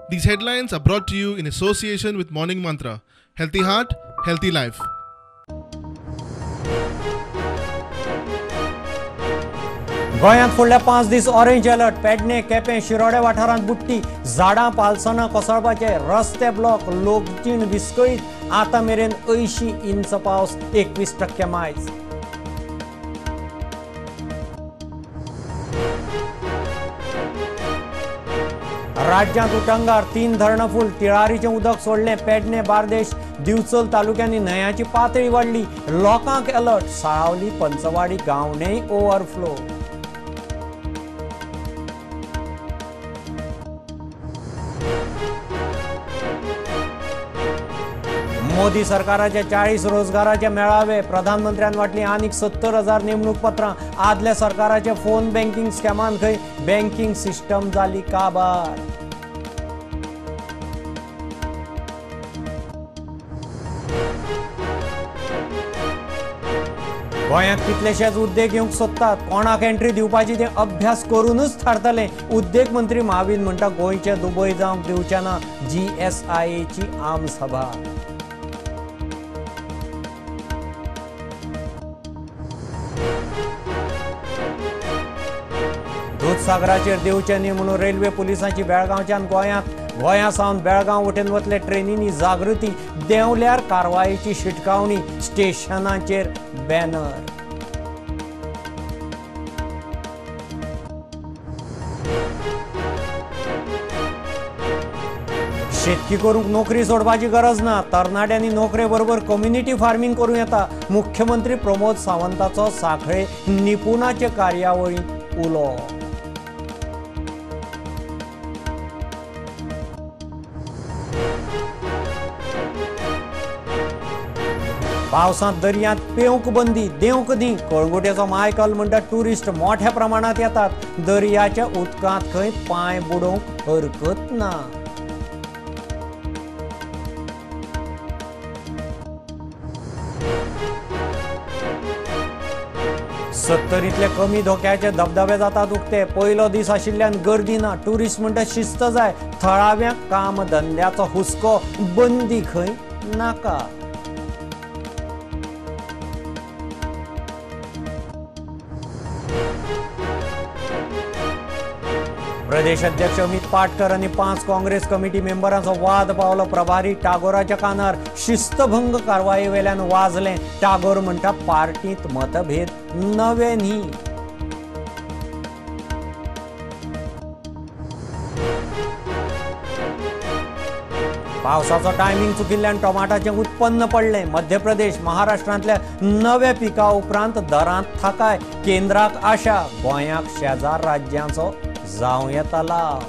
These headlines are brought to you in association with Morning Mantra. Healthy heart, healthy life. गोंयांत फुडले 5 दीस orange alert. Pedne, Quepem, Shirode वाठारांत बुडटी, झाडां पालसणां कोसळपाचे, रस्ते ब्लॉक, लोकजीण विस्कळीत. आतां मेरेन 80 इंच पावस, 21% मायज. राज्यांत उटंगार, 3 धरणां फूल, तिळारीचें उदक सोडलें. पेडणे, बार्देश, दिवचल तालुक्यांनी न्हंयांची पातळी वाडली. लोकांक अलर्ट. साळावली, पंचवाडी, गांवणेय ओव्हरफ्लो. मोदी सरकाराचे 40 रोजगाराचे मेळावे. प्रधानमंत्र्यान वाटली आनीक 70,000 नेमणूक पत्रां. आदल्या सरकाराचे फोन बँकिंग स्कॅमान खंय बँकिंग सिस्टम जाली काबार. गोंयांत कितलेशेच उद्देग येवंक सोदतात. कोणाक एंट्री दिवपाची तें अभ्यास करूनच थारतलें. उद्देग मंत्री महावीन म्हणटा गोंयचे दुबय जावंक दिवचे ना. GSIAची आमसभा. दूधसागराचेर देवचें न्ही म्हणून रेल्वे पुलिसांची बेळगांवच्यान गोंयांत, गोंया सावन बेळगांव वटेन वतले ट्रेनींनी जागृती. देंवल्यार कारवायेची शिटकावणी. स्टेशनाचेर बॅनर. शेतकी करूंक नोकरी सोडपाची गरज ना. तरणाट्यांनी नोकरे बरोबर कम्युनिटी फार्मींग करूं येता. मुख्यमंत्री प्रमोद सावंताचो सांखळे निपुणाचे कार्यावळींत उलो. पावसांत दर्यांत पेंवंक बंदी, देंवंक न्ही. कळंगुटेचो मायकल म्हणटा ट्युरिस्ट मोठ्या प्रमाणांत येतात. दर्याच्या उदकांत खंय पांय बुडोवंक हरकत ना. सत्तरींतले कमी धोक्याचे धबधबे जातात उक्ते. पयलो दीस आशिल्ल्यान गर्दी ना. ट्युरिस्ट म्हणटा शिस्त जाय. थळाव्यांक काम धंद्याचो हुस्को. बंदी खंय नाका. प्रदेश अध्यक्ष अमित पाटकर आनी 5 काँग्रेस कमिटी मेंबरांचो वाद पावलो प्रभारी टागोराच्या कानार. शिस्तभंग कारवाये वेल्यान वाजलें. टागोर म्हणटा पार्टींत मतभेद नवे न्ही. पावसाचो टायमिंग चुकिल्ल्यान टोमाटाचें उत्पन्न पडलें. मध्य प्रदेश, महाराष्ट्रांतल्या नव्या पिका उपरांत दरांत थाकाय. केंद्राक आशा, गोंयाक शेजार राज्यांचो जावं येता लाव.